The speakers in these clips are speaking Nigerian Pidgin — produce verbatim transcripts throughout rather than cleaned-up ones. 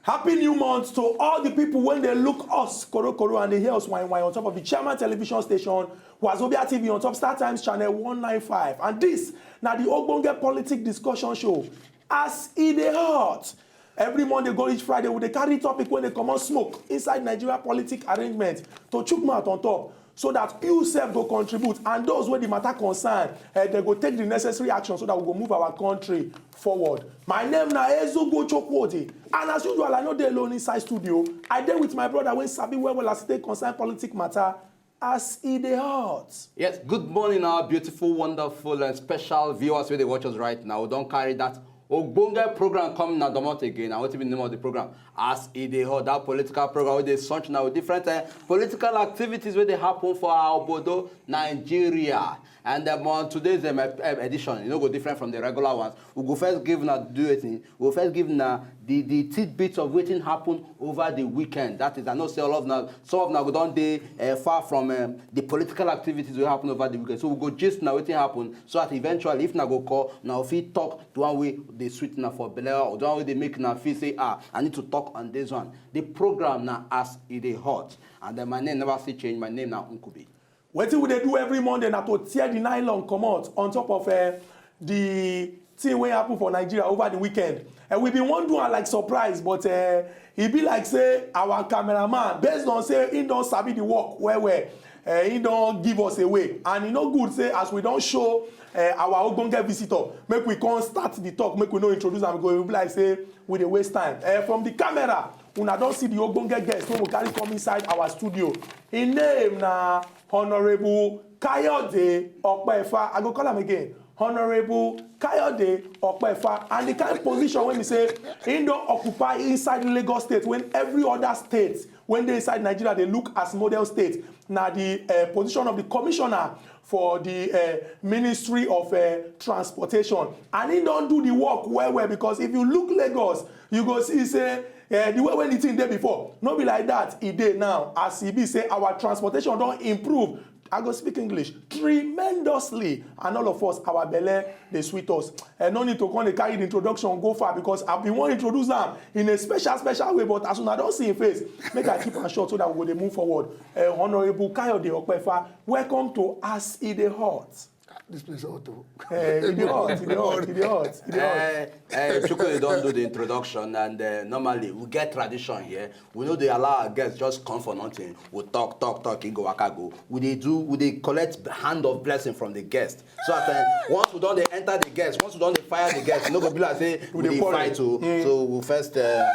Happy new month to all the people when they look us korokoro and they hear us wine wine on top of the Chairman Television Station, Wazobia T V on top Star Times Channel one nine five. And this now the Ogbonge Politic Discussion Show. As e dey hot, every Monday go reach Friday, we dey carry topic when they come on smoke inside Nigeria politic arrangement to chook mouth on top, so that you sef go contribute and those wey the matter concern, eh, they go take the necessary action so that we go move our country forward. My name na Ezugo Chukwudi, and as usual, I no dey alone inside studio. I dey with my brother wey sabi well well as e take concern politic matter. As e dey hot. Yes, good morning, our beautiful, wonderful, and special viewers wey dey watch us right now. We don carry that ogbonge program come na domot again. And wetin be the name of the program? As e dey hot, that political program wey dey search now with different uh, political activities wey dey happen for our obodo, Nigeria. And um, on today's um, ep- ep- edition, e no go different from the regular ones. We go first give una do wetin? We go first give una the the tidbits of wetin happen over the weekend. That is, I know say all of una, some of una go don dey uh, far from um, the political activities wey happen over the weekend. So we go gist una wetin happen, so that eventually, if una go call, una go fit talk the one wey dey sweet una for belle, or the one wey dey make una feel say, ah, I need to talk on this one. The program na As E Dey Hot, and then my name never still change. My name na Nkubi. Wetin we dey do every Monday na to tear the nylon comot on top of uh, the thing wey happen for Nigeria over the weekend. And we bin wan do am like surprise, but uh, e be like say our cameraman, based on say he don sabi the work well well, uh, he don give us away. And e no good say as we don show uh, our ogbonge visitor, make we come start the talk, make we no introduce am, go be like say we dey waste time. Uh, from the camera, una don see the ogbonge guest wey we carry come inside our studio. Im name na Honourable Kayode Okpefa. I go call am again. Honourable Kayode Okpefa, and the kind position wey be say im don occupy inside Lagos State, when every other state wey dey inside Nigeria dey look as model state, na the uh, position of the commissioner for the uh, Ministry of uh, Transportation. And he don do the work well well, because if you look Lagos, you go see say uh, the way wey the thing dey before no be like that e dey now, as e be say our transportation don improve, I go speak English, tremendously, and all of us, our belle dey sweet us. Uh, no need to come dey carry the introduction go far, because I bin wan introduce am in a special special way, but as una don see im face, make I keep am short so that we go dey move forward. Uh, Honourable Kayode Okpefa, welcome to As E Dey Hot. This place hot o. Uh, e dey hot, e dey hot, e dey hot, e dey hot. Uh, uh, Chukwudi don do the introduction, and uh, normally we get tradition here. We no dey allow our guests just come for nothing. We talk, talk, talk, e go waka go. We dey do, we dey collect hand of blessing from the guest. So that uh, once we don dey enter the guest, once we don dey fire the guest, e no go be like say we dey dey quarrel. Fight o. So we first. Uh,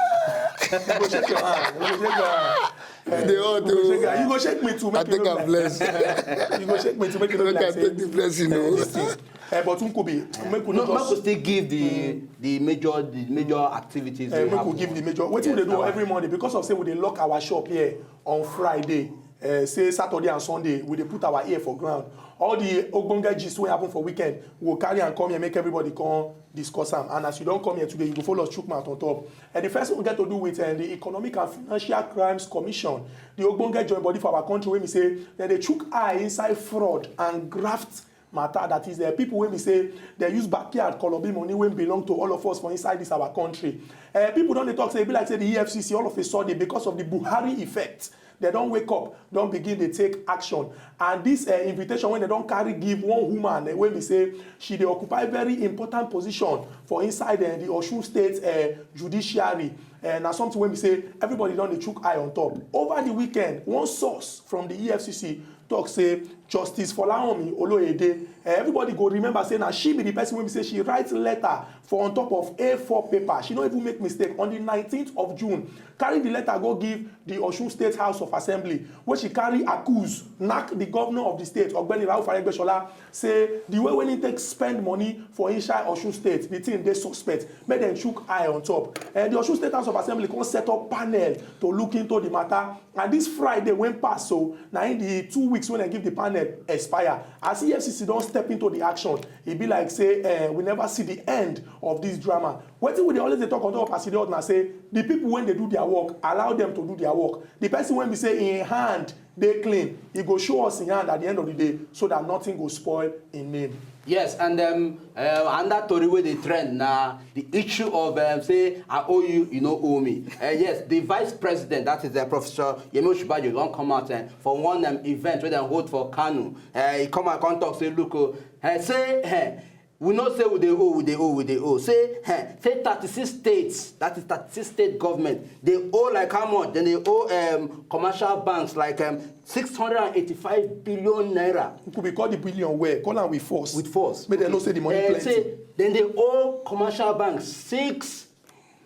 You go shake your hand. You go shake your hand. E dey hot You go shake your hand. You o. Go shake me too. I Make you take look am like bless. You go shake me too. Make you look Make I like take the say. blessing o. Uh, but Nkubi, make we no, no make we just still give the the major the major activities. uh, wey make we happen. Give the major. Wetin we dey do every Monday, because of say we dey lock our shop here on Friday, uh, say Saturday and Sunday, we dey put our ear for ground. All the ogbonge gist wey happen for weekend, we go carry am come here, make everybody come discuss am. And as you don come here today, you go follow us chook mouth on top. And the first thing we get to do with uh, the Economic and Financial Crimes Commission, the ogbonge join body for our country, wey be say dem dey chook eye inside fraud and graft matter. That is, uh, people wey be say dem use backyard kolobi money wey belong to all of us for inside this our country. Uh, people don dey talk say e be like say the E F C C, all of a sudden, because of the Buhari effect, dem don wake up, don begin dey take action. And this uh, invitation wey dem don carry give one woman uh, wey be say she dey occupy very important position for inside uh, the Osun State uh, judiciary, uh, na something wey be say everybody don dey chook eye on top. Over the weekend, one source from the E F C C talk say Justice Folahomi Oloyede, uh, everybody go remember say na she be the person wey be say she write letter for on top of A four paper. She no even make mistake. On the nineteenth of June, carry the letter go give the Osun State House of Assembly, wey she carry accuse, knack the governor of the state, Ogbeni Rauf Aregbesola, say the way wey he take spend money for inside Osun State, the thing dey suspect. Make dem chook eye on top. And the Osun State House of Assembly come set up panel to look into the matter. And this Friday wey pass so, na im the two weeks wey dem give the panel expire. As E F C C don step into the action, e be like say uh, we never see the end of this drama. Wetin we dey always dey talk on top of Aside Hot na say the people wey dey do their work, allow them to do their work. The person wey be say im hand dey clean, e go show us im hand at the end of the day so that nothing go spoil im name. Yes, and um, uh, another tori wey dey trend na the issue of um, say I owe you, you no owe me. Uh, yes, the vice president, that is uh, Professor Yemi Osinbajo, don come out uh, for one um, event wey dem hold for Kano. Uh, he come out come talk say, look, oh, uh, say uh, we know say we dey owe, we dey owe, we dey owe. Say uh, say thirty-six states, that is thirty-six state government, dey owe like how much? Dem dey owe um, commercial banks like um, six hundred and eighty-five billion naira. You could be called the billion where, call am with force. With force. Make dem know say the money Eh, plenty. Say dem dey owe commercial banks six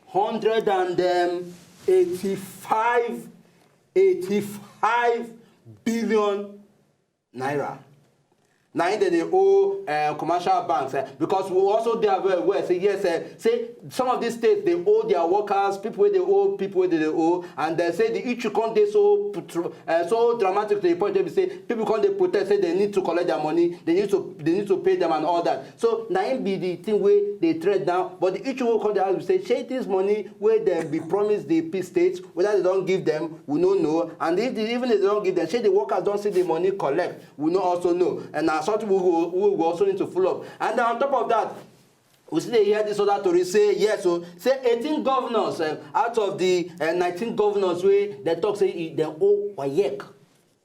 hundred and eighty-five, eighty-five billion naira. Na im dem dey owe uh, commercial banks uh, because we also dey aware well say yes uh, say some of these states dey owe their workers, people wey dey owe, people wey dey dey owe, and dem say the issue come dey so putru- uh, so dramatic to the point wey be say people come dey protest say they need to collect their money, they need to they need to pay them and all that. So na im be the thing wey dey trend now. But the issue wey come dey ask be say shey this money wey dem be promise the P states, whether they don give them, we no know. And if the, even if they don give them, shey the workers don see the money collect, we no also know. And na something we go we go also need to follow up. And then on top of that, we still dey hear this other tori say yes o, say eighteen governors um, out of the uh, nineteen governors wey dem talk say e- dem owe WAEC,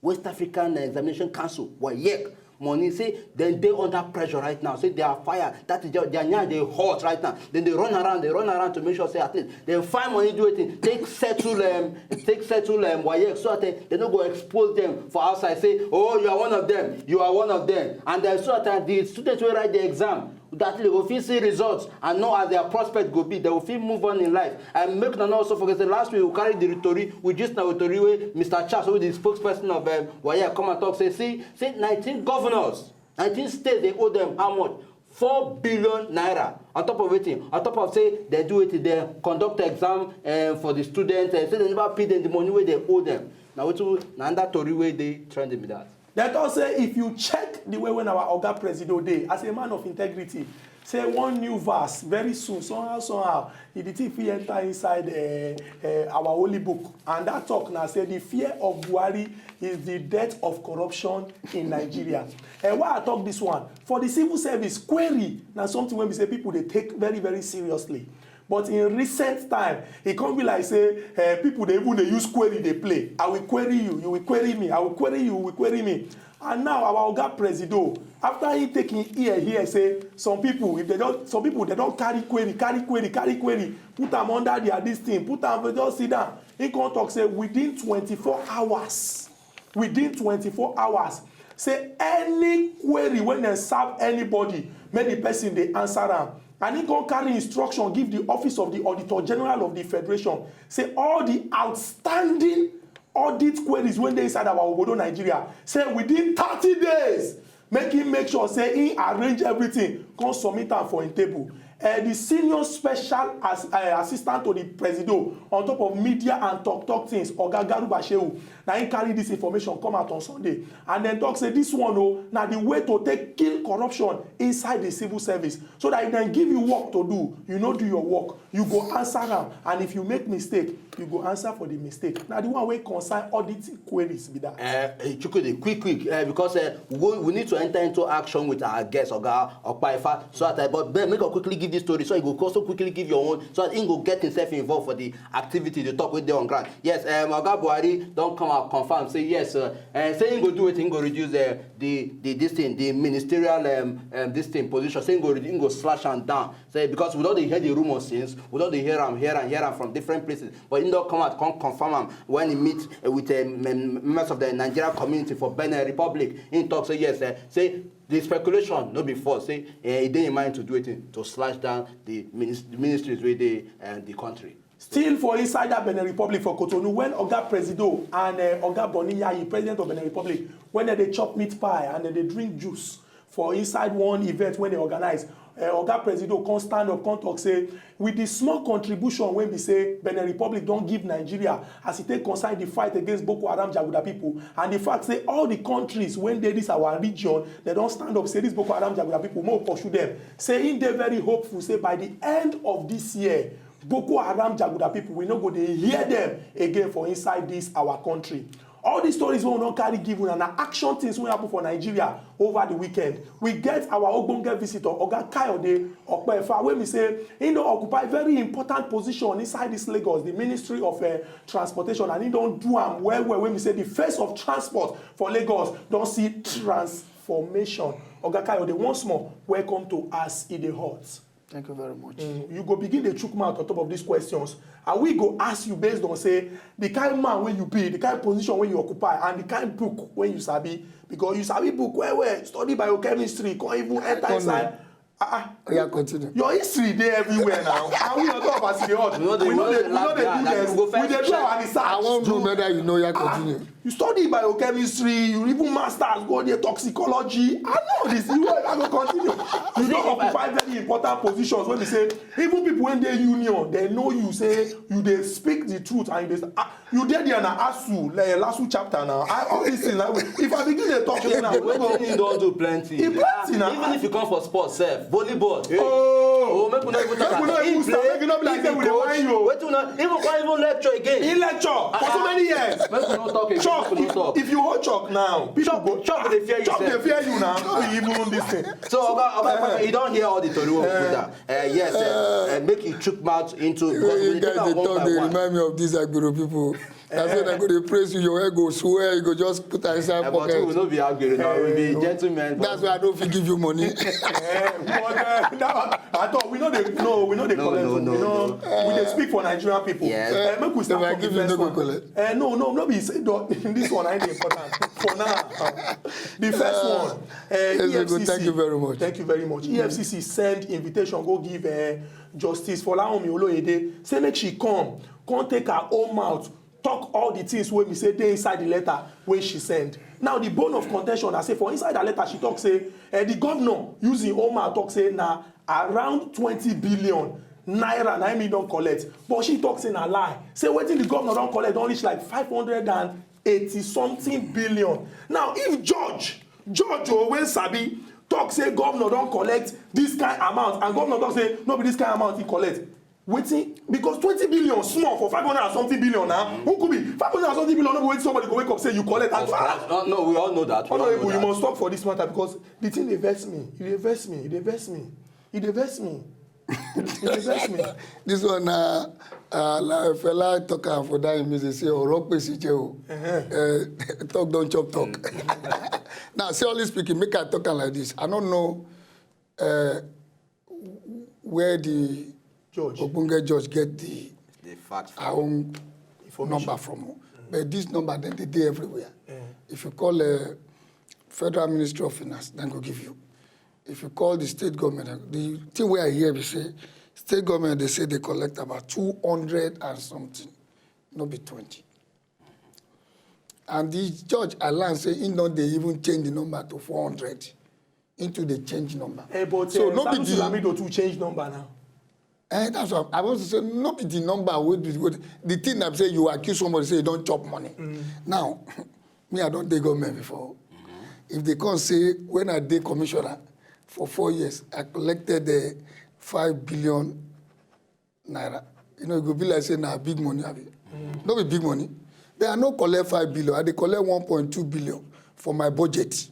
West African Examination Council, WAEC, money, say dem dey under pressure right now, say they are fire, that is their their nyash dey hot right now, dem dey run around, dey run around to make sure say at least dem find money do wetin take settle um, take settle um, WAEC, so that um, dem no go expose them for outside say, oh, you are one of them, you are one of them. And then so that um, the students wey write the exam, that they go fit see results and know as their prospect go be, they go fit move on in life. And make una no also forget say last week we carry the tori, we gist na tori wey Mister Charles, wey be the spokesperson of um, WAEC, come and talk say, see, say nineteen governors, nineteen states dey owe them how much? Four billion naira. On top of wetin? On top of say dem do wetin? Dem conduct exam um, for the students, um, say dem never pay them the money wey dem owe them. Na wetin na under tori wey dey trending be that. Dem talk say if you check the way when our oga Presido dey as a man of integrity, say one new verse very soon, somehow, somehow, e the thing fit enter inside uh, uh, our holy book. And that talk na say the fear of Buhari is the death of corruption in Nigeria. And why I talk this one? For the civil service, query na something wey be say people dey take very, very seriously. But in recent time, e come be like say uh, people dey even dey use query dey play. I will query you, you will query me, I will query you, you will query me. And now our oga Presido, after he take him ear hear say some people, if they don some people they don carry query, carry query, carry query, put am under their this thing, put am just sit down. He come talk say within twenty-four hours, within twenty-four hours, say any query wey dem serve anybody, make the person dey answer am. And he come carry instruction give the office of the Auditor General of the Federation, say all the outstanding audit queries wey dey inside our obodo Nigeria, say within thirty days, make him make sure say he arrange everything, come submit am for him table. Uh, the senior special as, uh, assistant to the presido on top of media and talk talk things, oga Garuba Shehu, na him carry this information come out on Sunday, and then talk say this one o na the way to take kill corruption inside the civil service, so that if dem give you work to do, you no do your work, you go answer am, and if you make mistake, you go answer for the mistake. Na the one wey concern audit queries be that. Uh, Chukwudi, quick, quick, uh, because uh, we, we need to enter into action with our guest, Oga Opaifa. So that, uh, but Ben, make I quickly give this story, so you go also quickly give your own, so that he go get himself involved for the activity, the talk wey dey on ground. Yes, um, Oga Buhari don come out confirm say yes, uh, uh, say he go do it, he go reduce uh, the the this thing, the ministerial um, um, this thing position. Say he go, he go slash am down. Say because we don dey hear the rumor since, we don dey hear am, hear am, hear am from different places. But he don come out, come confirm am when he meet uh, with uh, mem- members of the Nigeria community for Benin Republic. He talk say yes, uh, say the speculation no be false. Say uh, he dey in mind to do it to slash down the, minis- the ministries wey dey uh, the country. Still for inside that Benin Republic for Cotonou, when Oga Presido and uh, Oga Boni Yayi, president of Benin Republic, when they dey chop meat pie and they dey drink juice for inside one event wey dem organize, eh, Oga Presido come stand up, come talk say, with the small contribution wey be say Benin Republic don give Nigeria as e take concern the fight against Boko Haram jaguda people, and the fact say all the countries wey dey this our region, dem don stand up say this Boko Haram jaguda people, make we pursue them. Say im dey very hopeful say by the end of this year, Boko Haram jaguda people, we no go dey hear them again for inside this our country. All these stories wey we don carry give una na action things wey happen for Nigeria over the weekend. We get our ogbonge visitor, Oga Kayode Okpefa, wey be say he don occupy very important position inside this Lagos, the Ministry of, eh, Transportation, and he don do am well well, wey be say the face of transport for Lagos don see transformation. Oga Kayode, once more, welcome to As E Dey Hot. Thank you very much. Mm, you go begin dey chook mouth on top of these questions, and we go ask you based on say the kind man wey you be, the kind position wey you occupy, and the kind book wey you sabi, because you sabi book well well, study biochemistry, come even enter inside. Ah, ah. Oya, continue. Your history dey everywhere now. And we on top of As E Dey Hot. We no dey, we no dey do this. We dey do our research. I wan know whether you know. Oya, continue. You study biochemistry, you even masters, go there, toxicology. I know this. You, I go continue. You don occupy very important positions wey be say even people wey dey union, dem know you say you dey speak the truth and you dey, ah, you dey there na ASUU, like, LASU chapter now. I, all this thing, like, if I begin dey talk now, wetin he don do plenty. He plenty na. Even if you come for sports sef, volleyball. Oh, make we no even talk. Make we no even start. Make e no be like say we dey whine you. Wetin we no even come even lecture again. He lecture for so many years. Make we no talk again. Make we no talk. If you hold chalk now, people go, chalk dey fear you. Chalk dey fear you now. No be even this thing. So, Oga, Oga, you don hear all the tori wey we put down. Eh, yes, eh, eh, make you chook mouth into, because you guys dey talk, dey remind me of these Agbero people. I say dem go dey praise you, your head go swell, you go just put am inside pocket. But we no be Agbero now, we be gentlemen. That's why I don't fit give you money. Eh, but, eh, that one, I thought we no dey, no, we no dey collect. No, no, no. We dey speak for Nigerian people. Yes. Eh, make we start from the first one. Eh, no, no, no be say this one I dey important for now. The first one, eh, E F C C. Thank you very much. Thank you very much. E F C C send invitation go give, eh, Justice Folawunmi Oloyede, say make she come, come take her own mouth, talk all the things wey be say dey inside the letter wey she send. Now, the bone of contention na say for inside her letter, she talk say, eh, the governor use him own mouth talk say na around twenty billion naira na him don collect. But she talk say na lie. Say wetin the governor don collect don reach like five hundred and eighty something billion. Now, if judge, judge o, wey sabi, talk say governor don collect this kind amount, and governor talk say no be this kind amount he collect, wetin? Because twenty billion small for five hundred and something billion na. Who could be five hundred and something billion? No be wetin somebody go wake up say you collect. Of course. No, no, we all know that. Honorable, you must stop for this matter because the thing dey vex me. E dey vex me. E dey vex me. E dey vex me. E dey vex me. This one na, uh, like Fela talk am for that music, say, "Ọ̀rọ̀ pèsè jẹ́ o." Uh-huh. Uh, talk don chop talk. Now, seriously speaking, make I talk am like this. I don't know, uh, where the judge, ogbonge judge, get the, the fact, her own information, number from. But this number, dem dey dey everywhere. Eh. If you call, uh, Federal Ministry of Finance, dem go give you. If you call the state government, the thing wey I hear be say state government, dem say dem collect about two hundred and something, no be twenty. And the judge, I learn say he don dey even change the number to four hundred into the change number. Eh, but, so, eh, no be Sanusi Lamido too change number now. Eh, that's what I want to say. No be the number wey be, wey, the thing that say you accuse somebody say you don chop money. Mm. Now, me, I don dey government before. If dem come say when I dey commissioner for four years, I collected the five billion naira. You know, e go be like say na big money, abi? Mm. No be big money. But I no collect five billion. I dey collect one point two billion for my budget.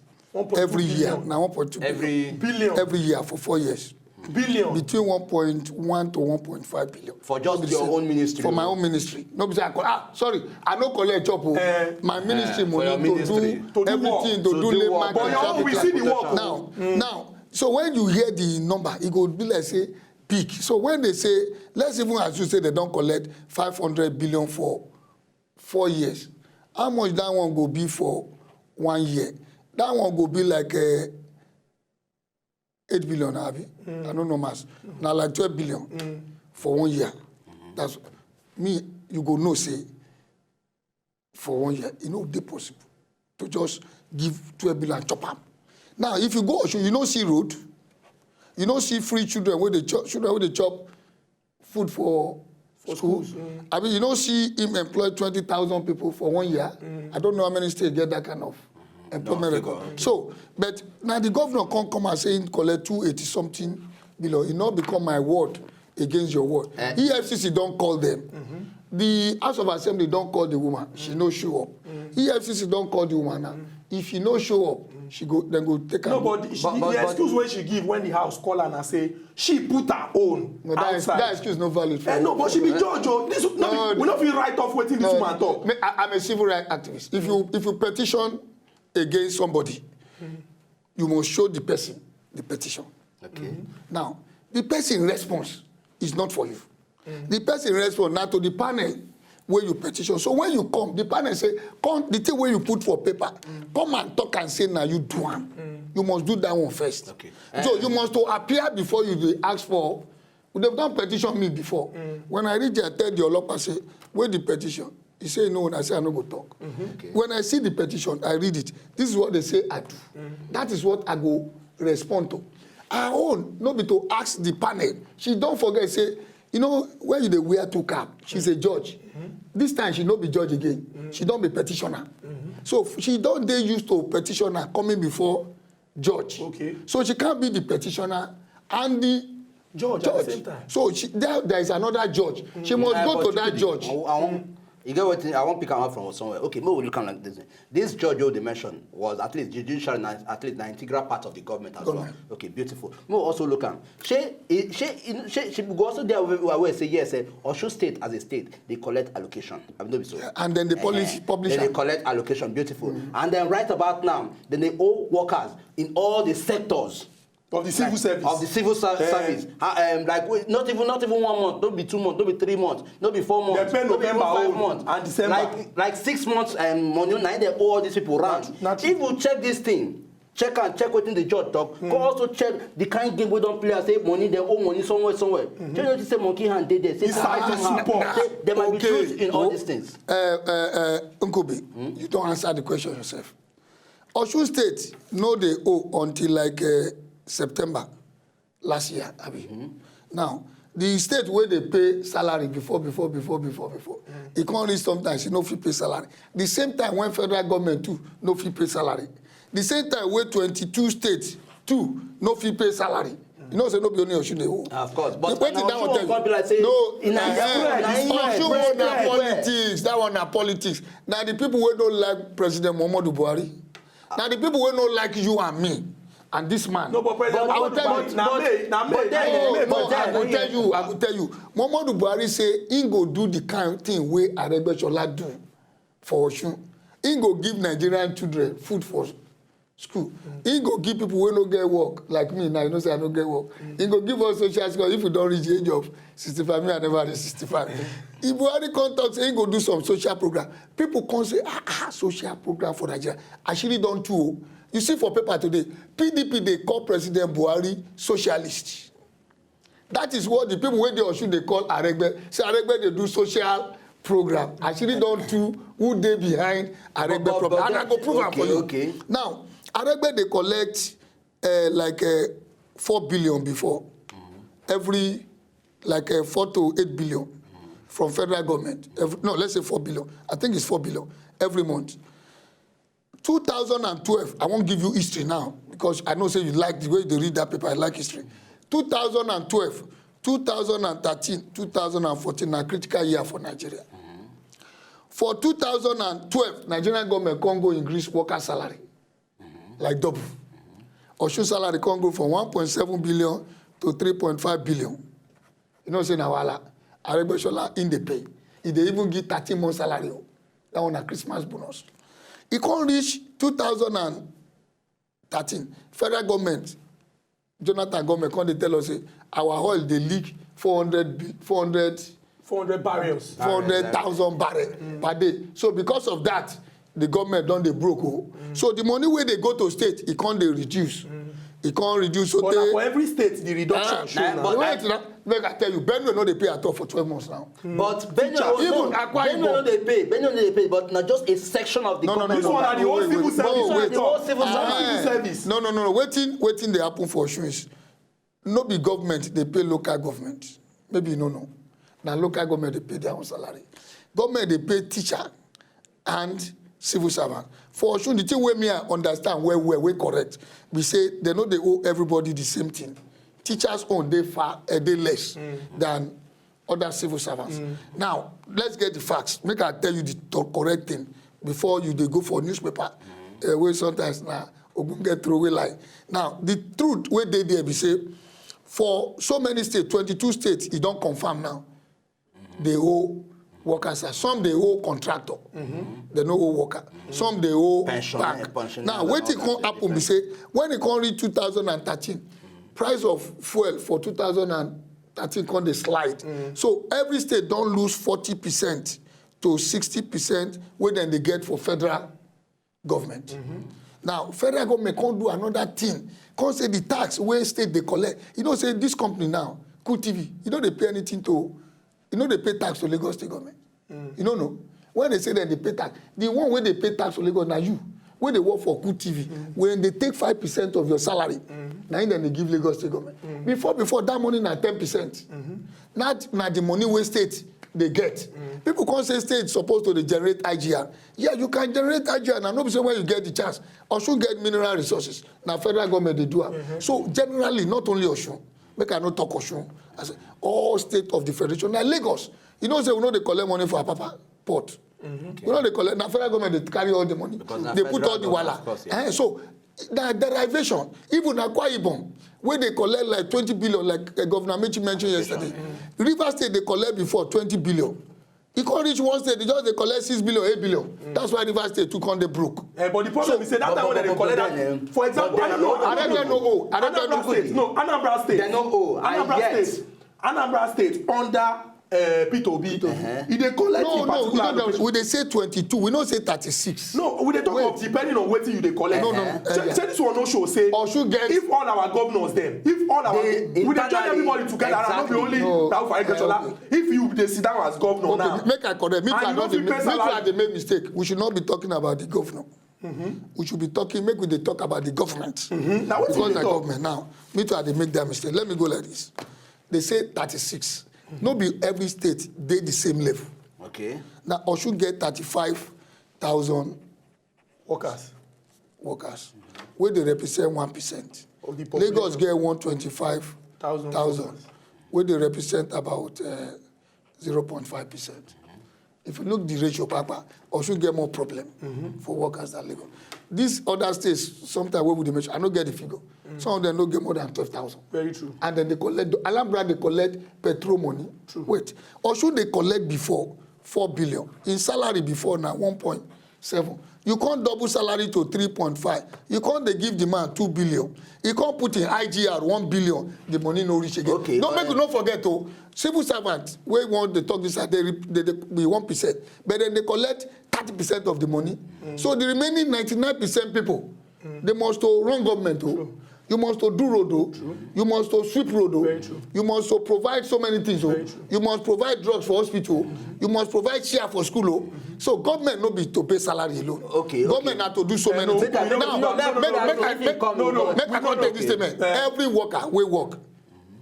Every year, na one point two billion. Every billion. Every year for four years. Billion. Between one point one to one point five billion. For just your own ministry. For my own ministry. No be say I call, ah, sorry, I no collect chop o. Eh. My ministry money to do everything, to do lay market. But your own, we see the work. Now, now, so when you hear the number, e go be like say big. So when dem say, let's even assume say dem don collect five hundred billion for four years, how much that one go be for one year? That one go be like, uh, eight billion, abi? Mm. I don't know maths. Mm. Na like twelve billion for one year. That's me, you go know say for one year, e no dey possible to just give twelve billion and chop am. Now, if you go Osun, you no see road, you no see free children wey dey chop, children wey dey chop food for For school. schools, mm. I mean, you no see him employ twenty thousand people for one year. I don't know how many states get that kind of employment No, record. So, but now the governor come come and say he collect two eighty something billion. He not become my word against your word. Eh. E F C C don call them. The House of Assembly don call the woman. She no show up. E F C C don call the woman now. If she no show up, she go then go take No, am. but, she, But- but- the but- excuse wey she give when the house call her and say she put her own No, that, ex- outside. That excuse no valid. For Eh, no, but she be judge o. This no, No, be, we no fit write off wetin this No, woman talk. Me, I, I'm a civil rights activist. If you if you petition against somebody, you must show the person the petition. Okay. Now, the person response is not for you. The person response now to the panel where you petition. So when you come, the panel say, come the thing where you put for paper, come and talk and say now you do am. You must do that one first. Okay. So you must to appear before you dey ask for. They've done petition me before. When I reach there, I tell the Olopa say, where the petition? He say no, and I say I no go talk. Okay. When I see the petition, I read it. This is what they say I do. That is what I go respond to. Her own no be to ask the panel. She don't forget say, you know, when you dey wear two cap, she's a judge. This time she no be judge again. She don't be petitioner. So she don't dey used to petitioner coming before judge. Okay. So she can't be the petitioner and the Judge at the same time. So she, there, there is another judge. She must Eh, go but to you that dey- judge. I, I wan, you get wetin I wan pick am out from somewhere. Okay, make we look am like this. This judge wey dey mention was at least judiciary na at least na integral part of the government as well. Government. Okay, beautiful. Make we also look am. Shey e- shey e- shey she go also dey aware aware say yes, eh, Osun State as a state dey collect allocation. I mean, no be so. And then the policy Eh, publish Then they am. Collect allocation, beautiful. And then right about now, then they owe workers in all the sectors Of the civil like, service. Of the civil ser- Eh. service. Ah, um, like wait, not even not even one month, no be two months, no be three months, no be four months, They pay no be even November five own months, and December. Like like six months um, money na im dey owe all these people round. Na- na true. If you check this thing, check and check wetin the judge talk. Come also check the kind game wey don play and say money dem owe money somewhere somewhere. Shey you notice say monkey hand dey there? Say Inside ah, the ah, support. Say dem might be Okay. close in all these things. Uh, uh, uh, Nkobi, you don't answer the question yourself. Osun State no dey owe until like uh, September last year. Abi. Now, the state where they pay salary before, before, before, before, before, e come reach sometimes you no fit pay salary. The same time when federal government too no fit pay salary. The same time where twenty-two states too no fit pay salary. You know say no be only Osun dey owe. Of course, but Wetin na that one Osun tell come be you? Like say No, e na uh, him own, na him Osun own. own na Spread, politics. That one na politics. Now the people wey don't like President Muhammadu Buhari, now the people wey don't like you and me and this man. No, but President I will Muhammadu tell Buhari you. na but- May, na May, but then- May, No, May, no, but I then- go tell you. I go tell you. Muhammadu Buhari say he go do the kind thing wey Aregbesola do for Osun. He go give Nigerian children food for school. He go give people wey no get work like me now. You know say I no get work. He go give us social security if we don reach the age of sixty-five. Me I never reach sixty-five. If Buhari come talk say he go do some social program, people come say ah ah social program for Nigeria. Ashiri don too o. You see for paper today, P D P dey call President Buhari socialist. That is what the people wey dey Osun dey call Aregbe. Say Aregbe dey do social program. Ashiri don too who dey behind Aregbe But- but- problem. but And I go prove am okay, for you. Okay. Now, Aregbe dey collect uh, like uh, four billion before every like uh, four to eight billion from federal government. Every, no, let's say four billion. I think it's four billion every month. two thousand twelve, I won't give you history now because I know say you like the way they read that paper. I like history. two thousand twelve, two thousand thirteen, two thousand fourteen, a critical year for Nigeria. For two thousand twelve, Nigerian government can't go increase worker salary like double. Osun salary can't go from one point seven billion to three point five billion. You know say na wahala. Aregbesola in the pay. He dey even give thirteen months salary o. That one na Christmas bonus. E come reach two thousand thirteen. Federal government, Jonathan government come dey tell us say our oil dey leak four hundred bi- four hundred four hundred barrels. four hundred thousand barrel per day. So because of that, the government don dey broke o. So the money wey dey go to state, e come dey reduce. E come reduce so But na for every state the reduction show na. But wait na, make I tell you, Benue no dey pay at all for twelve months now. But Benue no dey pay, Benue no dey pay, but na just a section of the government. This one na the whole civil service. This one na the whole civil service. No, no, no, no. Wetin wetin dey happen for Osun is no be government dey pay local government. Maybe you no know. Na local government dey pay their own salary. Government dey pay teacher and civil servant. For Osun, the thing wey me I understand well well, wey correct, be say dem no dey owe everybody the same thing. Teachers own dey far, eh, dey less than other civil servants. Now, let's get the facts. Make I tell you the to- correct thing before you dey go for newspaper, eh, wey sometimes na ogbonge throwaway lie. Now, the truth wey dey there be say for so many states, twenty-two states, e don confirm now. Dey owe workers, some dey owe contractor, dem no owe worker, some dey owe bank. Now, wetin come happen be say when e come reach two thousand and thirteen, price of fuel for two thousand and thirteen come dey slide. So every state don lose forty percent to sixty percent wey dem dey get for federal government. Now, federal government come do another thing, come say the tax wey state dey collect, you know say this company now, Cool T V, e no dey pay anything to, e no dey pay tax to Lagos state government. You no know? When dem say dem dey pay tax, the one wey dey pay tax to Lagos na you, wey dey work for Cool T V, wey dey take five percent of your salary, na im dem dey give Lagos state government. Before, before, that money na ten percent. Na, na the money wey state dey get. People come say state suppose to dey generate I G R. Yeah, you can generate I G R na, no be say when you get the chance. Osun get mineral resources, na federal government dey do am. So generally, not only Osun, make I no talk Osun, I say all state of the federation, na Lagos. You know say we no dey collect money for Apapa port. We no dey collect, na federal government dey carry all the money. Dey put all the wahala. Eh, so na derivation. Even Akwa Ibom, wey dey collect like twenty billion, like, eh, Governor Amaechi mention yesterday. Rivers State dey collect before twenty billion. E come reach one state, e just dey collect six billion, eight billion. That's why Rivers State too come dey broke. Eh, but the problem is say that time when dem dey collect that, for example, I don't know. Anambra no owe. Anambra State, no, Anambra State. Dem no owe. Anambra State, Anambra State under, eh, Peter Obi, e dey collect. No, no, we dey say twenty-two. We no say thirty-six. No, we dey talk of depending on wetin you dey collect. No, no. Say this one no show say if all our governors dem, if all our, we dey join everybody together, and no be only Rauf Aregbesola. If you dey sit down as governor now, make I correct. Me too, I dey make mistake. We should not be talking about the governor. We should be talking, make we dey talk about the government. Because na government now. Me too, I dey make that mistake. Let me go like this. Dem say thirty-six. No be every state dey the same level. Okay. Na Osun get thirty-five thousand workers, workers wey dey represent one percent. Lagos get one twenty-five thousand wey dey represent about, uh, zero point five percent. If you look the ratio, Papa, Osun get more problem for workers than Lagos. These other states, sometimes wey we dey mention, I no get the figure. Some of them no get more than twelve thousand. Very true. And then dem collect, Anambra dey collect petrol money. True. Wait, Osun dey collect before four billion. Im salary before na one point seven. You come double salary to three point five. You come dey give the man two billion. He come put in I G R one billion. The money no reach again. Okay, no, make we no forget o. Civil servant wey wan dey talk this side, dey be one percent, but then dem collect thirty percent of the money. So the remaining ninety-nine percent people, dem must to run government o. You must to do road o. You must to sweep road o. You must to provide so many things o. You must provide drugs for hospital o. You must provide chair for school o. So government no be to pay salary alone. Okay, okay. Government na to do so many things. Now, make I, make, make I, make, no, no, make I come take this statement. Every worker wey work,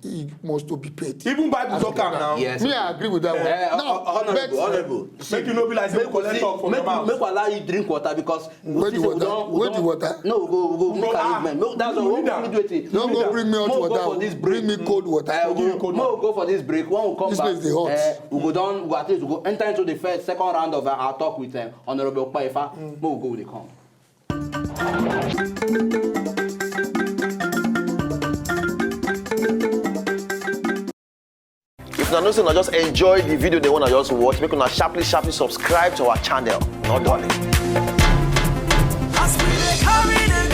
he must to be paid. Even Bible talk am now. Yes. Me, I agree with that one. Eh, now, honorable, honorable. Make you no be like say we collect talk for your mouth. Make we allow you drink water because we see say we don, we don. Where the water? No, we go, we go make arrangement. No, that's all. We go do it. No, go bring me hot water. Bring me cold water. Make we go for this break. When we come back, this place dey hot. Eh, we go down, we go, at least we go enter into the first, second round of, uh, our talk with, uh, Honorable Okpaifa. Make we go with the come. If una know say una just enjoy the video, the one I just watch, make una sharply, sharply subscribe to our channel. No dulling. As we dey carry the